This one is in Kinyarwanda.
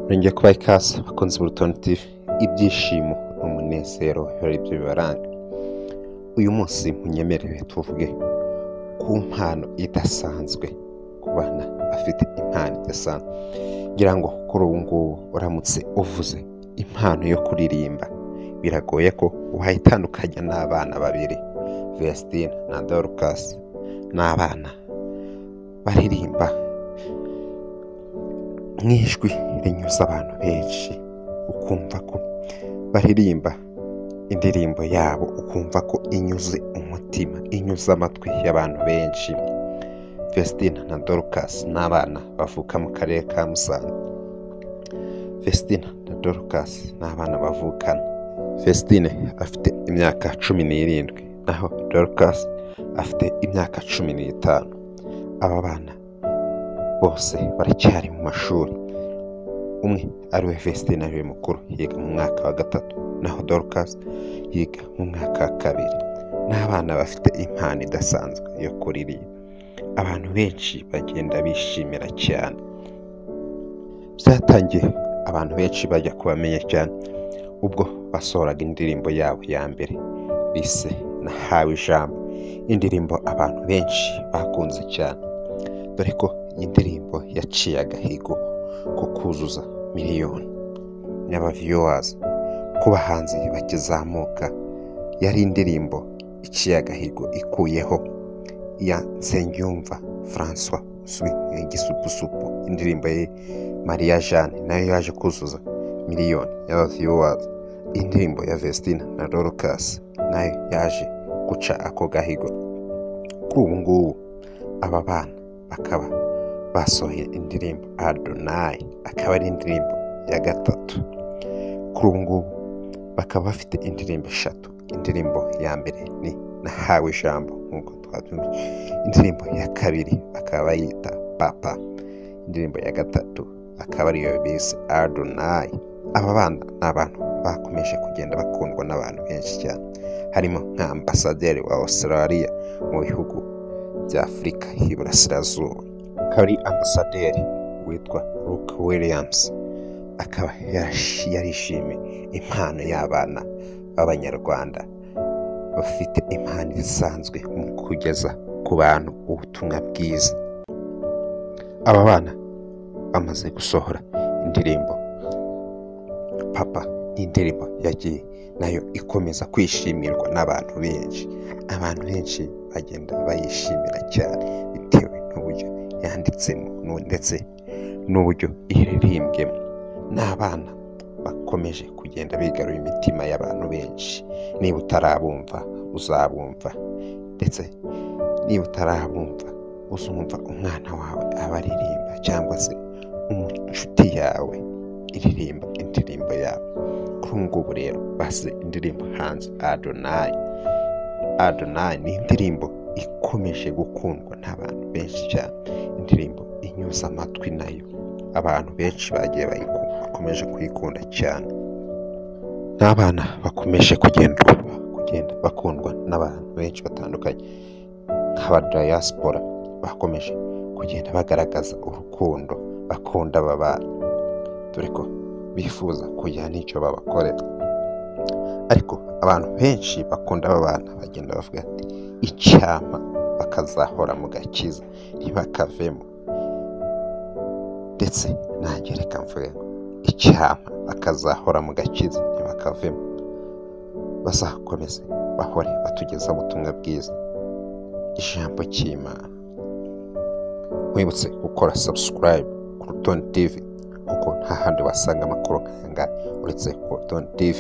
Nongeye kubaha ikaze bakunzi b'Urutonde TV, ibyishimo n'umunezero biba ari byo bibaranga. Uyu munsi munyemerere tuvuge ku mpano idasanzwe, ku bana bafite impano idasanzwe. Ngira ngo kuri ubu ngubu uramutse uvuze impano yo kuririmba, biragoye ko wayitandukanya n'abana babiri, Vestine na Dorcas. Ni abana baririmba mu ijwi rinyuze abantu benshi, ukumva ko baririmba indirimbo yabo, ukumva ko inyuze umutima, inyuze amatwi y'abantu benshi. Vestine na Dorcas ni abana bavuka mu karere ka Musanze. Vestine na Dorcas ni abana bavukana. Vestine afite imyaka 17, naho Dorcas afite imyaka 15. Aba bana bose baracyari mu mashuri. Umwe ariwe Vestine ariwe mukuru, yiga mu mwaka wa 3, naho Dorcas yiga mu mwaka wa 2. Ni abana bafite impano idasanzwe yo kuririmba. Abantu benshi bagenda bishimira cyane. Byatangiye abantu benshi bajya kubamenya cyane ubwo basohoraga indirimbo yabo ya mbere bise Nahawe Ijambo, indirimbo abantu benshi bakunze cyane, dore ko iyi ndirimbo yaciye agahigo ko kuzuza miliyoni y'aba viewers ku bahanzi bakizamuka. Yari indirimbo iciye agahigo, ikuyeho iya Nsengiyumva Francois uzwi nk'Igisupusupu, indirimbo ye Maria Jeanne nayo yaje kuzuza miliyoni y'aba viewers. Indirimbo ya Vestine na Dorcas nayo yaje guca ako gahigo. Kuri ubu ngubu aba bana bakaba basohoye indirimbo Adonai, akaba ari indirimbo ya 3. Kuri ubu ngubu bakaba bafite indirimbo 3. Indirimbo ya mbere ni Nahawe Ijambo nk'uko twabyumvise, indirimbo ya 2 bakaba bayita Papa, indirimbo ya 3 akaba ariyo bise Adonai. Aba bana ni abantu bakomeje kugenda bakundwa n'abantu benshi cyane, harimo nka ambasaderi wa Australia mu bihugu bya Afurika y'Iburasirazuba, akaba ari ambasaderi witwa Luke Williams, akaba yarishimiye impano y'abana b'Abanyarwanda bafite impano isanzwe mu kugeza ku bantu ubutumwa bwiza. Aba bana bamaze gusohora indirimbo Papa, indirimbo yagiye nayo ikomeza kwishimirwa n'abantu benshi. Abantu benshi bagenda bayishimira cyane bitewe n'uburyo yanditsemo ndetse n'uburyo iririmbwemo. Ni abana bakomeje kugenda bigarura imitima y'abantu benshi. Niba utarabumva uzabumva, ndetse niba utarabumva uzumva umwana wawe abaririmba cyangwa se inshuti yawe iririmba indirimbo yawe. Kuri ubu ngubu rero basize indirimbo hanze Adonai. Adonai ni indirimbo ikomeje gukundwa n'abantu benshi cyane, indirimbo inyuze amatwi nayo abantu benshi bagiye bakomeje kuyikunda cyane. N'abana bakomeje kugenda bakundwa n'abantu benshi batandukanye, nk'aba diaspora bakomeje kugenda bagaragaza urukundo bakunda aba bana, dore ko bifuza kugira n'icyo babakorera. Ariko abantu benshi bakunda aba bana bagenda bavuga ati icyampa bakazahora mu gakiza ntibakavemo. Ndetse nanjye reka mvuge ngo icyampa bakazahora mu gakiza ntibakavemo, bazakomeze bahore batugezaho ubutumwa bwiza, ijambo cy'Imana. Mwibutse gukora subscribe ku Rutonde TV, kuko nta handi wasanga amakuru nk'aya ngaya uretse ku Rutonde TV.